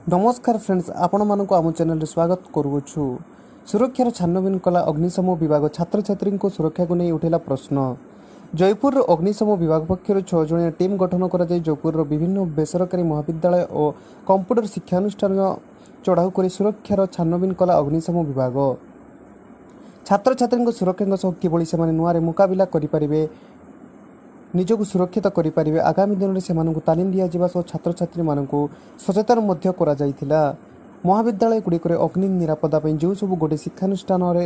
ନମସ୍କାର ଫ୍ରେଣ୍ଡସ୍, ଆପଣମାନଙ୍କୁ ଆମ ଚ୍ୟାନେଲରେ ସ୍ୱାଗତ କରୁଅଛୁ। ସୁରକ୍ଷାର ଛାନଭିନ କଲା ଅଗ୍ନିଶମ ବିଭାଗ, ଛାତ୍ରଛାତ୍ରୀଙ୍କ ସୁରକ୍ଷାକୁ ନେଇ ଉଠିଲା ପ୍ରଶ୍ନ। ଜୟପୁରର ଅଗ୍ନିଶମ ବିଭାଗ ପକ୍ଷରୁ 6 ଜଣିଆ ଟିମ୍ ଗଠନ କରାଯାଇ ଜୟପୁରର ବିଭିନ୍ନ ବେସରକାରୀ ମହାବିଦ୍ୟାଳୟ ଓ କମ୍ପ୍ୟୁଟର ଶିକ୍ଷାନୁଷ୍ଠାନ ଚଢ଼ାଉ କରି ସୁରକ୍ଷାର ଛାନଭିନ କଲା ଅଗ୍ନିଶମ ବିଭାଗ। ଛାତ୍ରଛାତ୍ରୀଙ୍କ ସୁରକ୍ଷାଙ୍କ ସହ କିଭଳି ସେମାନେ ନୂଆରେ ମୁକାବିଲା କରିପାରିବେ, ନିଜକୁ ସୁରକ୍ଷିତ କରିପାରିବେ, ଆଗାମୀ ଦିନରେ ସେମାନଙ୍କୁ ତାଲିମ ଦିଆଯିବା ସହ ଛାତ୍ରଛାତ୍ରୀମାନଙ୍କୁ ସଚେତନ ମଧ୍ୟ କରାଯାଇଥିଲା। ମହାବିଦ୍ୟାଳୟଗୁଡ଼ିକରେ ଅଗ୍ନି ନିରାପତ୍ତା ପାଇଁ ଯେଉଁ ସବୁ ଗୋଟିଏ ଶିକ୍ଷାନୁଷ୍ଠାନରେ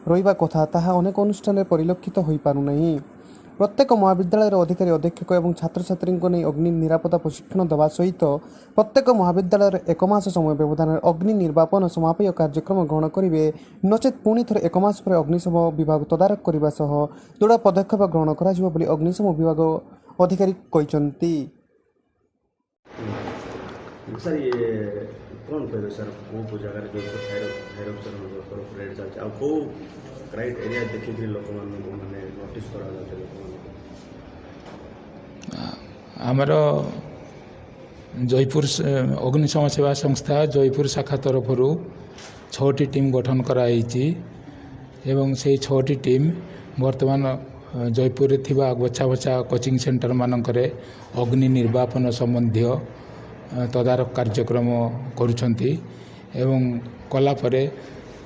ରହିବା କଥା, ତାହା ଅନେକ ଅନୁଷ୍ଠାନରେ ପରିଲକ୍ଷିତ ହୋଇପାରୁନାହିଁ। ପ୍ରତ୍ୟେକ ମହାବିଦ୍ୟାଳୟର ଅଧିକାରୀ, ଅଧୀକ୍ଷକ ଏବଂ ଛାତ୍ରଛାତ୍ରୀଙ୍କୁ ନେଇ ଅଗ୍ନି ନିରାପତ୍ତା ପ୍ରଶିକ୍ଷଣ ଦେବା ସହିତ ପ୍ରତ୍ୟେକ ମହାବିଦ୍ୟାଳୟରେ ଏକ ମାସ ସମୟ ବ୍ୟବଧାନରେ ଅଗ୍ନି ନିର୍ବାପନ ସମାପୟ କାର୍ଯ୍ୟକ୍ରମ ଗ୍ରହଣ କରିବେ, ନଚେତ୍ ପୁଣି ଥରେ ଏକ ମାସ ପରେ ଅଗ୍ନିଶମ ବିଭାଗ ତଦାରଖ କରିବା ସହ ଦୃଢ଼ ପଦକ୍ଷେପ ଗ୍ରହଣ କରାଯିବ ବୋଲି ଅଗ୍ନିଶମ ବିଭାଗ ଅଧିକାରୀ କହିଛନ୍ତି। ସାର୍, ଇଏ କ'ଣ କହିବେ ସାର୍, କେଉଁ କେଉଁ ଜାଗାରେ ଜୟପୁର ଫାୟାର ଅଫିସରଙ୍କ ତରଫରୁ ରେଡ୍ ଚାଲିଛି ଆଉ କେଉଁ କ୍ରାଇଟ୍ ଏରିଆ ଦେଖିକିରି ଲୋକମାନଙ୍କୁ ମାନେ ନୋଟିସ୍ କରାଯାଉଛି ଲୋକମାନଙ୍କୁ? ଆମର ଜୟପୁର ଅଗ୍ନିଶମ ସେବା ସଂସ୍ଥା ଜୟପୁର ଶାଖା ତରଫରୁ 6ଟି ଟିମ୍ ଗଠନ କରାଯାଇଛି ଏବଂ ସେଇ 6ଟି ଟିମ୍ ବର୍ତ୍ତମାନ ଜୟପୁରରେ ଥିବା ବଛା ବଛା କୋଚିଂ ସେଣ୍ଟରମାନଙ୍କରେ ଅଗ୍ନି ନିର୍ବାପନ ସମ୍ବନ୍ଧୀୟ ତଦାରଖ କାର୍ଯ୍ୟକ୍ରମ କରୁଛନ୍ତି ଏବଂ କଲା ପରେ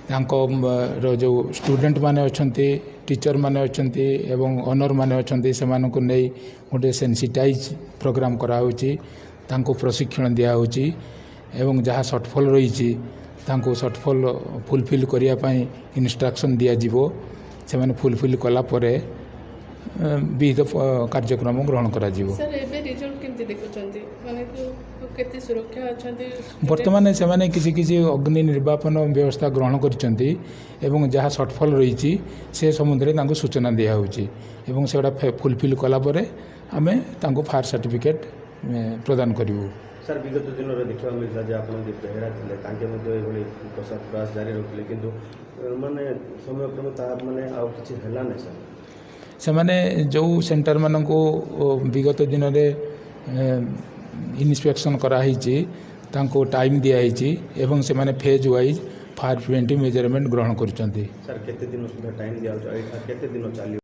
ତାଙ୍କର ଯେଉଁ ଷ୍ଟୁଡେଣ୍ଟମାନେ ଅଛନ୍ତି, ଟିଚରମାନେ ଅଛନ୍ତି ଏବଂ ଅନରମାନେ ଅଛନ୍ତି, ସେମାନଙ୍କୁ ନେଇ ଗୋଟେ ସେନ୍ସିଟାଇଜ୍ ପ୍ରୋଗ୍ରାମ୍ କରାହେଉଛି, ତାଙ୍କୁ ପ୍ରଶିକ୍ଷଣ ଦିଆହେଉଛି ଏବଂ ଯାହା ସର୍ଟଫଲ୍ ରହିଛି ତାଙ୍କୁ ସର୍ଟଫଲ୍ ଫୁଲଫିଲ୍ କରିବା ପାଇଁ ଇନଷ୍ଟ୍ରକ୍ସନ୍ ଦିଆଯିବ। ସେମାନେ ଫୁଲଫିଲ୍ କଲା ପରେ ବିହିତ କାର୍ଯ୍ୟକ୍ରମ ଗ୍ରହଣ କରାଯିବ। ସାର୍, ଏବେ ରିଜଲ୍ଟ କେମିତି ଦେଖୁଛନ୍ତି? ମାନେ କେତେ ସୁରକ୍ଷା ଅଛନ୍ତି? ବର୍ତ୍ତମାନ ସେମାନେ କିଛି କିଛି ଅଗ୍ନି ନିର୍ବାପନ ବ୍ୟବସ୍ଥା ଗ୍ରହଣ କରିଛନ୍ତି ଏବଂ ଯାହା ସର୍ଟଫଲ୍ ରହିଛି ସେ ସମ୍ବନ୍ଧରେ ତାଙ୍କୁ ସୂଚନା ଦିଆହେଉଛି ଏବଂ ସେଗୁଡ଼ା ଫୁଲଫିଲ୍ କଲା ପରେ ଆମେ ତାଙ୍କୁ ଫାୟାର ସାର୍ଟିଫିକେଟ୍ ପ୍ରଦାନ କରିବୁ। ସାର୍, ବିଗତ ଦିନରେ ଦେଖିବାକୁ ମିଳିଥିଲା ଯେ ଆପଣ ଯିଏ ବେହେରା ଥିଲେ, ତାଙ୍କେ ମଧ୍ୟ ଏଇଭଳି ପ୍ରୟାସ ଜାରି ରଖିଲେ, କିନ୍ତୁ ମାନେ ସମୟକ୍ରମେ ତାହା ମାନେ ଆଉ କିଛି ହେଲା ନାହିଁ ସାର୍। ସେମାନେ ଯେଉଁ ସେଣ୍ଟରମାନଙ୍କୁ ବିଗତ ଦିନରେ ଇନ୍ସପେକ୍ସନ୍ କରାହେଇଛି, ତାଙ୍କୁ ଟାଇମ୍ ଦିଆହେଇଛି ଏବଂ ସେମାନେ phase wise fire preventive measurement ଗ୍ରହଣ କରୁଛନ୍ତି। ସାର୍, କେତେ ଦିନ ସୁଦ୍ଧା ଟାଇମ୍ ଦିଆହେଉଛି ଆଉ ଏଇଟା କେତେ ଦିନ ଚାଲିବ?